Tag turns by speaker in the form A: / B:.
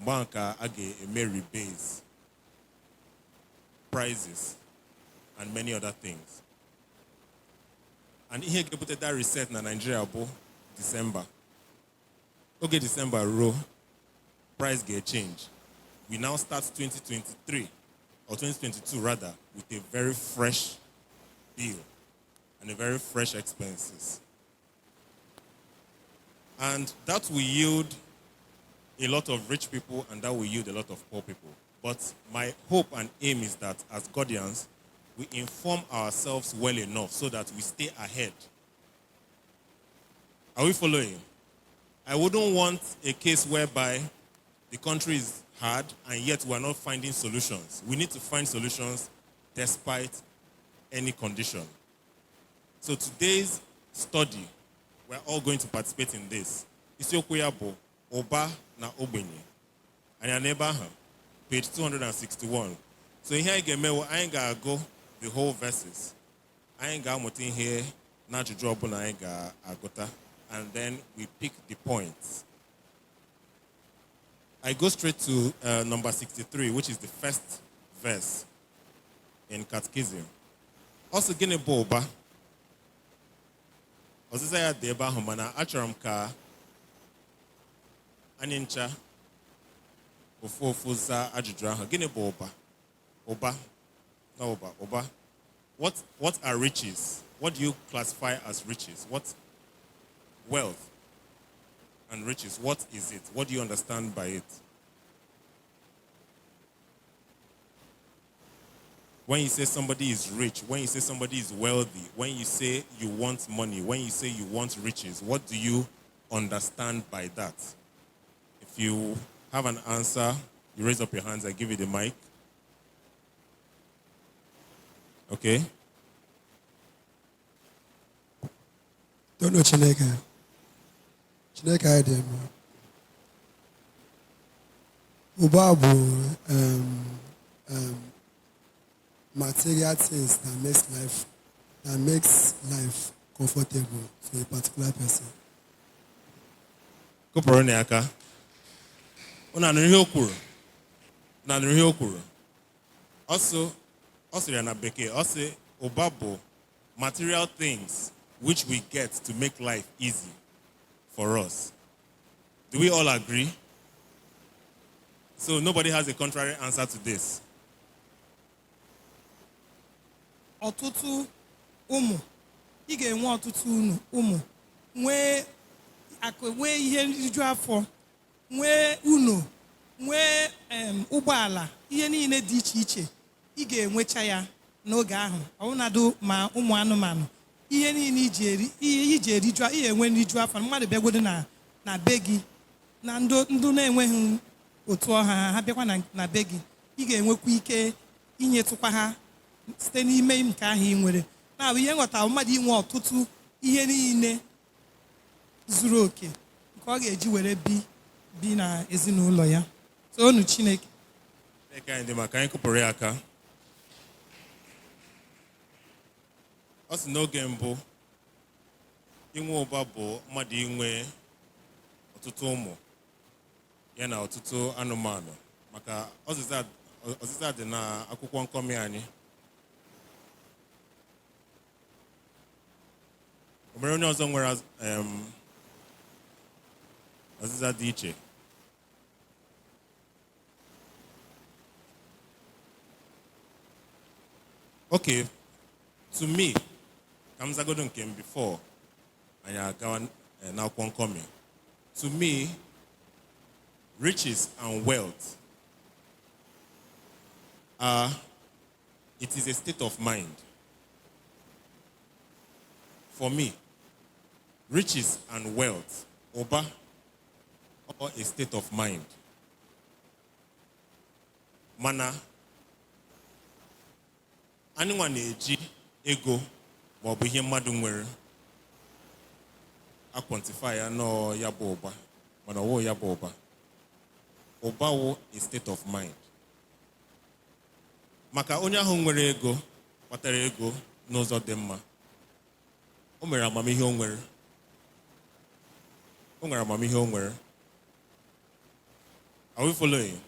A: Mgbe ahụ ka a ga-eme rebase prices and many other things. And ihe ga-ebute that reset na Nigeria bụ December. Oge December ruo, price ga-change. We now start 2023, or 2022 rather, with a very fresh bill and a very fresh expenses. And that will yield a lot of rich people and that will yield a lot of poor people. But my hope and aim is that as Godians, we inform ourselves well enough so that we stay ahead. Are we following? I wouldn't want a case whereby the country is hard and yet we are not finding solutions. We need to find solutions despite any condition. So today's study, we're all going to participate in this. Isiokwu ya bụ ụba na ogbenye. Anyị n'ebe ahụ, page 261. So ihe anyị ga-eme bụ anyị ga-agụ the whole verses. Anyị ga-amụta ihe n'ajụjụ ọbụla anyị ga-agụta, and then we pick the points. I go straight to number 63, which is the first verse in Catechism. Ọ sị, gịnị bụ ụba? Ọzịza ya dị ebe ahụ, mana achọrọ m ka anyị ncha ofu ofu zaa ajụjụ ahụ. Gịnị bụ ụba? Ụba na ụba, ụba. What are riches? What do you classify as riches? What wealth and riches, what is it? What do you understand by it? When you say somebody is rich, when you say somebody is wealthy, when you say you want money, when you say you want riches, what do you understand by that? If you have an answer, you raise up your hands, I give you the mic. Okay?
B: Toonu Chineke. Chineke anyị dị mma. Ụba bụ material things that makes life comfortable to a particular person.
A: Kụpụrụ ya aka. Unu anụrụ ihe o kwuru? Unu anụrụ ihe o kwuru? Ọ sịrị ya na Bekee, ọ sị ụba bụ material things which we get to make life easy for us. Do we all agree? So nobody has a contrary answer to this.
C: Ọtụtụ ụmụ, ị ga-enwe ọtụtụ unu ụmụ, nwee akụ, nwee ihe nriju afọ, nwee unu, nwee ụgbọala, ihe niile dị iche iche, ị ga-enwecha ya n'oge ahụ. Ọbụnadụ ma ụmụ anụmanụ, ihe niile iji eri ihe, iji eriju, ị ga-enwe nriju afọ. Mmadụ bịagodo na be gị, na ndụ na-enweghị otu ọha ha, ha bịakwa na be gị, ị ga-enwekwa ike inyetụkwa ha site n'ime nke ahụ ị nwere. Na ihe nghọta, mmadụ inwe ọtụtụ ihe niile zuru oke nke ọ ga-eji were bi na ezinụlọ ya. Toonu Chineke.
A: Chineke anyị dị maka anyị kụpụrụ ya aka. Ọ sị n'oge mbụ, inwe ụba bụ mmadụ inwe ọtụtụ ụmụ ya na ọtụtụ anụmanụ, maka ọzịza dị na akwụkwọ nkọmi anyị. O mere onye ọzọ nwere ọzịza dị iche? Okay, to me, ka m zagodo nke m before anyị agawa n'akwụkwọ nkọmi. To me, riches and wealth are, it is a state of mind. For me, riches and wealth, ụba, or a state of mind. Mana anyị nwa na-eji ego ma ọ bụ ihe mmadụ nwere a quantify ya nọọ ya bụ ụba, mana ọ wụ ya bụ ụba. Ụba wụ a state of mind. Maka onye ahụ nwere ego, kpatara ego n'ụzọ dị mma, o nwere amamihe o nwere. O nwere amamihe o nwere. Are we following?